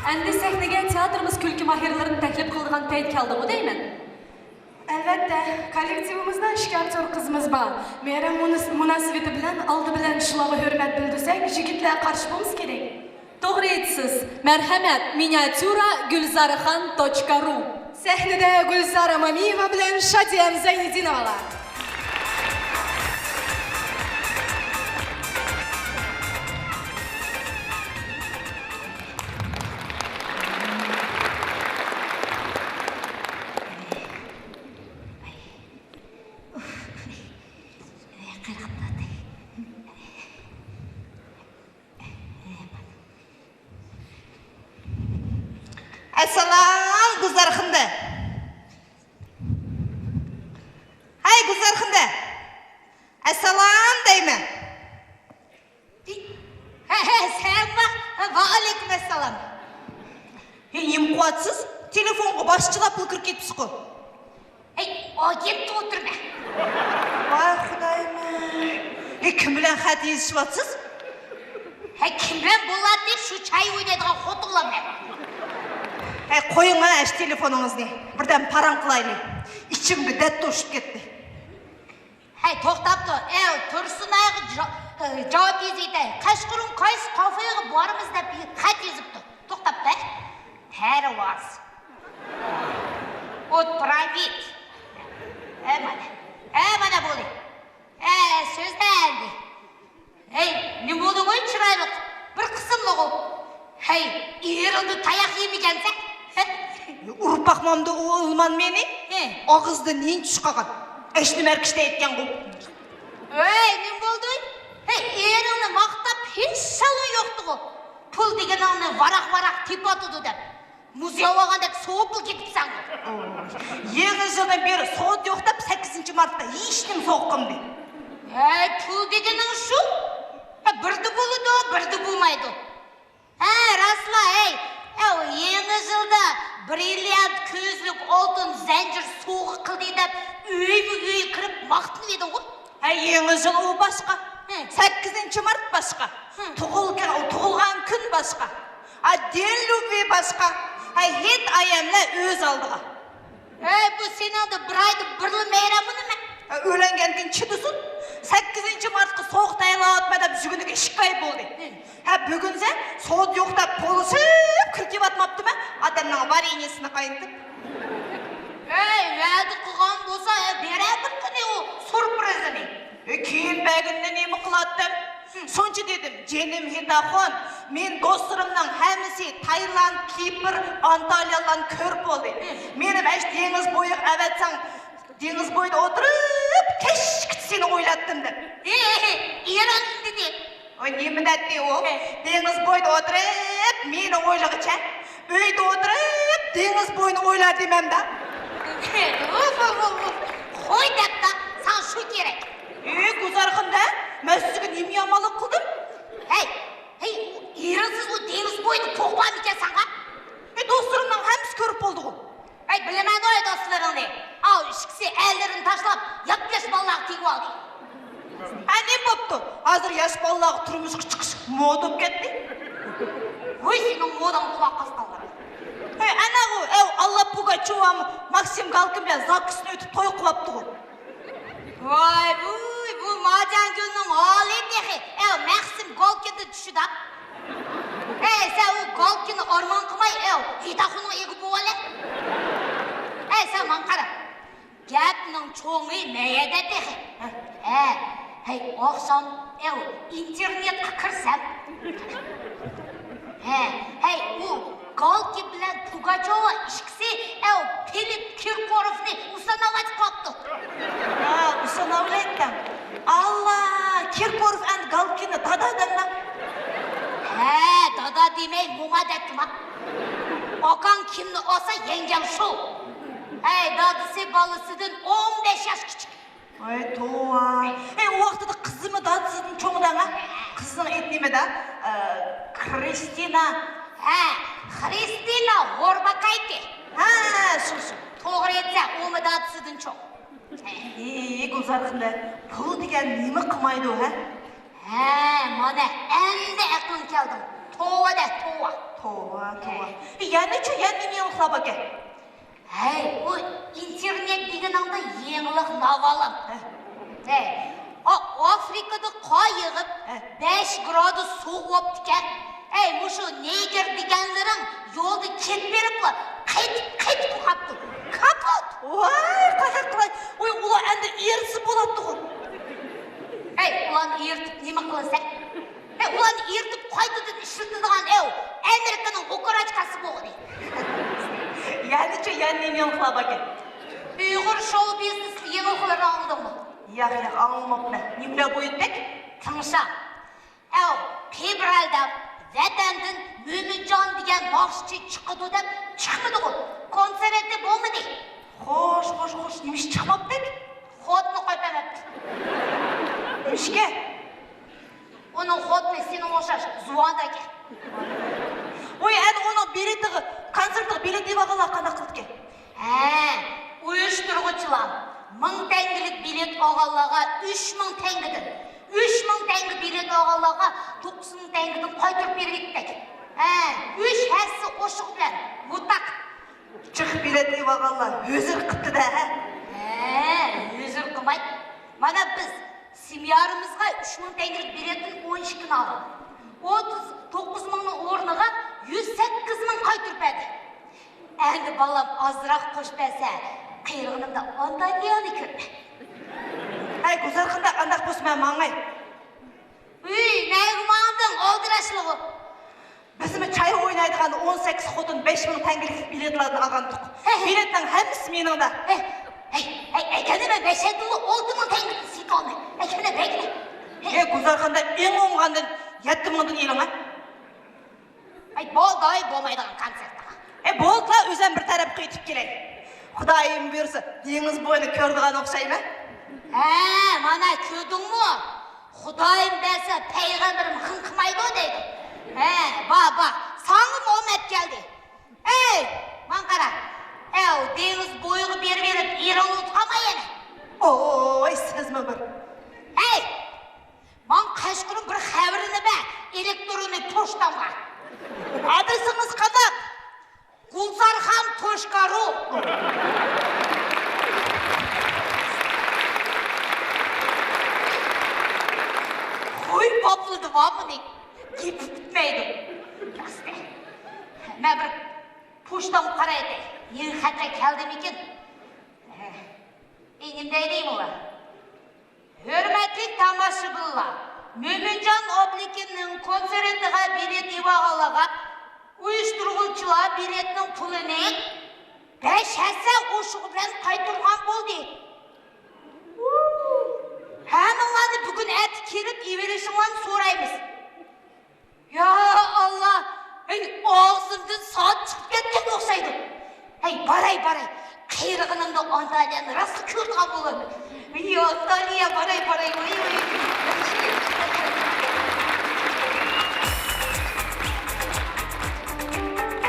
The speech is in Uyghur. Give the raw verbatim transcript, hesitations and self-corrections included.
ئەمدى سەھنىگە تىياتىرىمىز كۈلكە ماھىرلىرىنى تەكلىپ قىلىدىغان پەيت كەلدىغۇ دەيمەن. ئەلۋەتتە، كوللېكتىپىمىزدا ئىككى ئاكتيور قىزىمىز بار. مەيرەم مۇناس-، مۇناسىۋىتى بىلەن ئالدى بىلەن شۇلارغا ھۆرمەت بىلدۈرسەك، يىگىتلەر قارشى بولمىسا كېرەك. توغرا ئېيتىسىز. مەرھەمەت، مىنىاتيۇرا، گۈلزارخان توچكا رۇ. سەھنىدە گۈلزارە مامىيېۋا بىلەن شادىيەم زەينىدىنوۋالار. ئەسسالام، گۈلزارخاندا. ھەي، گۈلزارخاندا. ئەسسالام دەيمەن. ھە، ھە، سەن ۋە-، ۋەئەلەيكۇم ئەسسالام. ھە، نېمە قىلىۋاتىسىز؟ تېلېفونغا باش چىلاپلا كىرىپ كېتىپسىزغۇ. ھەي، ئاگېنتتا ئولتۇرىمەن. ۋاي خۇدايىم. ھەي، كىم بىلەن خەت يېزىشىۋاتىسىز؟ ھەي، كىم بىلەن بولاتتى، شۇ چاي ئوينايدىغان خوتۇنلار بىلەن. ھەي، قويۇڭ ھە ئاشۇ تېلېفونىڭىزنى. بىردەم پاراڭ قىلايلى. ئىچىمگە دەرد توشۇپ كەتتى. ھەي، توختاپ تۇر. ئەۋ، تۇرسۇنئايغا جا-، ئە، جاۋاب يېزىۋېتەي. قەشقىرىڭ قايسى كافېغا بارىمىز دەپ خەت يېزىپتۇ. توختاپ بەر. پەرۋاز. ئوتپراۋىت. ھە، مانا. ھە، مانا بولدى. ھە، سۆزلە ئەمدى. ھەي، نېمە بولدۇڭ ئۇي چىرايلىق؟ بىر قىسىملىغۇ. ھەي، ئېرىڭدىن تاياق يېمىگەنسەن؟ ئۇرۇپ باقمامدۇ ئۇ ئىلمان مېنى؟ ھە. ئاغزىدا نېنە چۈش قالغان؟ ئەشنى مەركىشتە ئېيتكەنغۇ. ھەي، نېمە بولدى؟ ھەي، ئېرىڭنى ماختاپ ھېچ سالون يوقتىغۇ. پۇل دېگىنىڭنى ۋاراق-ۋاراق تېپىۋاتىدۇ دەپ. مۇز ياۋاغاندەك سوۋۇپلا كېتىپسەنغۇ. يېڭى يىلدىن بېرى سودا يوق دەپ، سەككىزىنچى مارتتا ھېچنېمە سوغا قىلمىدى. ھەي، پۇل دېگىنىڭ شۇ. ھە، بىردە بولىدۇ، بىردە بولمايدۇ. ھە، راستلا، ھەي. ئەۋ، يېڭى يىلدا برىليانت كۆزلۈك، ئالتۇن زەنجىر سوغا قىلدى دەپ، ئۆيمۇ ئۆي كىرىپ ماختىنىۋىدىڭغۇ. ھەي، يېڭى يىل ئۇ باشقا. ھە. سەككىزىنچى مارت باشقا. ھە. تۇغۇلغان، تۇغۇلغان كۈن باشقا. ئا، دېلۇۋى باشقا. ھەي، ھېيت ئايەملەر ئۆز ئالدىغا. ھەي، بۇ سېنىڭدە بىر ئايدا بىرلا مەيرەممۇ نېمە؟ ھە، ئۆيلەنگەندىن كېيىن چىدىسۇن. سەككىزىنچى مارتقا سوغا تەييارلاۋاتىمەن دەپ يۈرگىنىگە ئىككى ئاي بولدى. ھە. ھە، بۈگۈنسە سودا يوق دەپ پولىشىپ كىرىپ كېلىۋاتماپتىمەن. ئادەمنىڭ ۋارېنيېسىنى قاينىتىپ. ھەي، ۋەدە قىلغان بولسا، ھە، بېرەر بىر كۈنى ئۇ سۈرپرىزىنى. ھە، كېيىن بەرگىنىنى نېمە قىلاتتىم؟ شۇنچە دېدىم، جېنىم ھېيتاخۇن، مېنى دوستلىرىمنىڭ ھەممىسى تايلاند، كىپر، ئانتالىيالارنى كۆرۈپ بولدى. مېنىمۇ ئەش دېڭىز بويىغا ئەۋەتسەڭ، دېڭىز بويىدا ئولتۇرۇپ، كەچكىچە سېنى ئويلاتتىم دەپ. ھە، ھە، ھە، ئېرىڭ نېمە دېدى؟ ۋاي، نېمە دەتتى ئۇ؟ ھە. دېڭىز بويىدا ئولتۇرۇپ، مېنى ئويلىغىچە، ئۆيدە ئولتۇرۇپ، دېڭىز بويىنى ئويلا دېمەمدە. ئۇف، ئۇف، ئۇف، ئۇف. قوي دەپتا، ساڭا شۇ كېرەك. ئى، گۈلزارخاندا، مەن سىزگە نېمە يامانلىق قىلدىم؟ ھەي، ھەي، ئېرىڭسىز ئۇ دېڭىز بويىدا پوق بارمىكەن ساڭا؟ ئى، دوستلىرىمنىڭ ھەممىسى كۆرۈپ بولدىغۇ. ھەي، بىلىمەن ئۇ دوستلىرىڭنى. ئاۋۇ ئىككىسى ئەرلىرىنى تاشلاپ، ياپياش بالىلارغا تېگىۋالدى. ھە، نېمە بوپتۇ؟ ھازىر ياش بالىلارغا تۇرمۇشقا چىقىش مودا بولۇپ كەتتى. ۋوي، سېنىڭ موداڭ قۇلاق قاسقانلىرى. ھەي، ئەنە ئۇ، ئەۋ، ئاللا پۇگاچوۋامۇ ماكسىم گالكىن بىلەن زاكىسنى ئۆتۈپ توي قىلىۋاپتىغۇ. ۋاي، ۋۇي، بۇ مارجانگۈلنىڭ ھالى تېخى. ئەۋ، ماكسىم گالكىندىن چۈشىدۇ. ھەي، سەن ئۇ گالكىننى ئارمان قىلماي، ئەۋ، ھېيتاخۇنىڭ ئىگە بولۇۋالە. ھەي، سەن ماڭا قارا. گەپنىڭ چوڭى مەيەدە تېخى. ھە، ھەي، ئاخشام، ئەۋ، ئىنتېرنېتقا كىرسەم. ھە، ھەي، ئۇ گالكىن بىلەن پۇگاچوۋا ئىككىسى، ئەۋ، فىلىپ كىركوروفنى ئۇساناۋاتقاپتۇ. ھە، ئۇساناۋلەيتتىڭ. ئاللا، كىركوروف ئەند گالكىننى دادا دەملا. ھە، دادا دېمەي، موما دەتتىما. ئاكاڭ كىمنى ئالسا، يەڭگەڭ شۇ. ھەي، دادىسى بالىسىدىن ئون بەش ياش كىچىك. ۋاي توۋا. ھەي، ئۇ ۋاقتىدا قىزىمۇ دادىسىدىن چوڭ دەڭە. قىزنىڭ ئېتى نېمىدە؟ ئە، كرىستىنا. ھە، خرىستىنا ھورباقايتى. ھە، شۇ، شۇ. توغرا ئېيتسا، ئۇمۇ دادىسىدىن چوڭ. ھېي، گۈلزار خېنىم، پۇل دېگەن نېمە قىلمايدۇ، ھە؟ ھە، مانا، ئەمدى ئەقلىڭ كەلدىڭ. توۋا دە، توۋا. توۋا، توۋا. يەنىچۇ، يەنە نېمە يېڭىلىقلار باركەن؟ ھەي، ئۇ ئىنتېرنېت دېگىنىڭدە يېڭىلىق ناۋالام. ھەي، ئا-، ئافرىكىدا قار يېغىپ، بەش گرادۇس سوغۇق بوپتىكەن. ھەي، مۇشۇ نېگىر دېگەنلىرىڭ يولدا كېتىپ بېرىپلا قېتىپ، قېتىپ قاپتۇ. كاپۇت! ۋاي، قانداق قىلاي؟ ۋاي، ئۇلار ئەمدى ئېرىسە بولاتتىغۇ. ھەي، ئۇلارنى ئېرىتىپ نېمە قىلىسەن؟ ھەي، ئۇلارنى ئېرىتىپ قايتىدىن ئىشلىتىدىغان ئەۋ، ئامېرىكىنىڭ ئوكراچكاسى بولغىنى. يەنىچۇ، يەنە نېمە يېڭىلىقلار باركەن؟ ئۇيغۇر شوۋ بىزنېسى يېڭىلىقلىرىنى ئاڭلىدىڭمۇ؟ ياق، ياق، ئاڭلىماپتىمەن. نېمىلەر بويىتتەك؟ تىڭشاڭ. ئەۋ، فېۋرالدا ۋەتەندىن مۆمىنجان دېگەن ناخشىچى چىقىدۇ دەپ چىقمىدىغۇ؟ كونسېرتى بولمىدى. خوش، خوش، خوش، نېمىش چىقماپتىك؟ خوتۇنى قويۇپ بەرمەپتۇ. نېمىشكە؟ ئۇنىڭ خوتۇنى سېنىڭ ئوخشاش زۇۋاندا ئىكەن. ۋوي، ئەنە ئۇنىڭ بېلىتىغا، كونسېرتىغا بېلىت ئېلىۋالغانلار قانداق قىلىدىكەن؟ ھە، ئۇيۇشتۇرغۇچىلار مىڭ تەڭگىلىك بېلىت ئالغانلارغا ئۈچ مىڭ تەڭگىدىن، ئۈچ مىڭ تەڭگە بېلىت ئالغانلارغا توققۇز مىڭ تەڭگىدىن قايتۇرۇپ بېرىۋېتىپتىكەن. ھە، ئۈچ ھەسسە ئوشۇق بىلەن مۇتاق. جىق بېلەت ئېلىۋالغانلار ھۆزۈر قىپتۇ-دە، ھە؟ ھە، ھۆزۈر قىلماي. مانا بىز سېمىنارىمىزغا ئۈچ مىڭ تەڭگىلىك بېلەتتىن ئون ئىككىنى ئالدۇق. ئوتتۇز توققۇز مىڭنىڭ ئورنىغا يۈز سەككىز مىڭ قايتۇرۇپ بەردى. ئەمدى بالام ئازراق قوشۇپ بەرسە، قېرىغىنىمدا ئانتالىيەنى كۆرىمەن. ھەي، گۈزەلخان، ئانداق بولسا مەن ماڭاي. ئۆي، نەگە ماڭدىڭ، ئالدىراشلىغۇ؟ بىزمۇ چاي ئوينايدىغان ئون سەككىز خوتۇن بەش مىڭ تەڭگىلىك بېلەتلاردىن ئالغانتۇق. ھە، ھە. بېلەتنىڭ ھەممىسى مېنىڭدە. ھەي، ھەي، ھەي، ھەي، ئەكەنە، مەن بەش يەتتىنلا ئالتە مىڭ تەڭگىدىن سېتىۋالىمەن. ئەكەنە، بەگلە. ھەي، گۈزەلخاندا ئەڭ ئوڭغاندىن يەتتە مىڭدىن ئېلىڭە. ھەي، بولدى، بولمايدىغان كونسېرتقا. ھەي، بولدىلا، ئۆزۈم بىر تەرەپكە ئۆتۈپ كېلەي. خۇدايىم بۇيرۇسا، دېڭىز بويىنى كۆرىدىغان ئوخشايمەن. ھە، مانا كۆردۈڭمۇ؟ خۇدايىم بەرسە، پەيغەمبىرىم خىڭ قىلمايدۇ دەيدۇ. ھە، بار، بار، ساڭىمۇ ئومەت كەلدى. ئەي، ماڭا قارا. ئەو، دېڭىز بويىغا بېرىۋېرىپ، ئېرىڭنى ئۇتقانما يەنە؟ ئوي، سىزمۇ بىر. ھەي! ماڭا قەشقىرىم بىر خەۋىرىنى بەر، ئېلېكتروننىي پوچتامغا. ئادرېسىڭىز قانداق؟ گۈلزارخان توشكا رۇ. ھوي، باپلىدى ۋا بۇنى. گېپى پۈتمەيدۇ. راستى. مەن بىر پوچتامغا قارايتتى. يېڭى خەتلەر كەلدىمىكىن؟ ئى، نېمە دەيدۇ بۇ؟ ھۆرمەتلىك تاماشىبىنلار، مۆمىنجان ئابلىكىمنىڭ كونسېرتىغا بېلەت ئېلىۋالغانلارغا ئۇيۇشتۇرغۇچىلار بېلەتنىڭ پۇلىنى بەش ھەسسە ئوشۇقى بىلەن قايتۇرغان بولدى. ھەممىڭلارنى بۈگۈن ئەتە كېلىپ ئېلىۋېلىشىڭلارنى سورايمىز. يا ئاللا! ھەي، ئاغزىمدىن ساز چىقىپ كەتكەن ئوخشايدۇ. ھەي، باراي، باراي. قېرىغىنىمدا ئانتالىيەنى راستلا كۆرىدىغان بولىمەن. ۋىي، ئانتالىيە، باراي، باراي، ۋىي، ۋىي.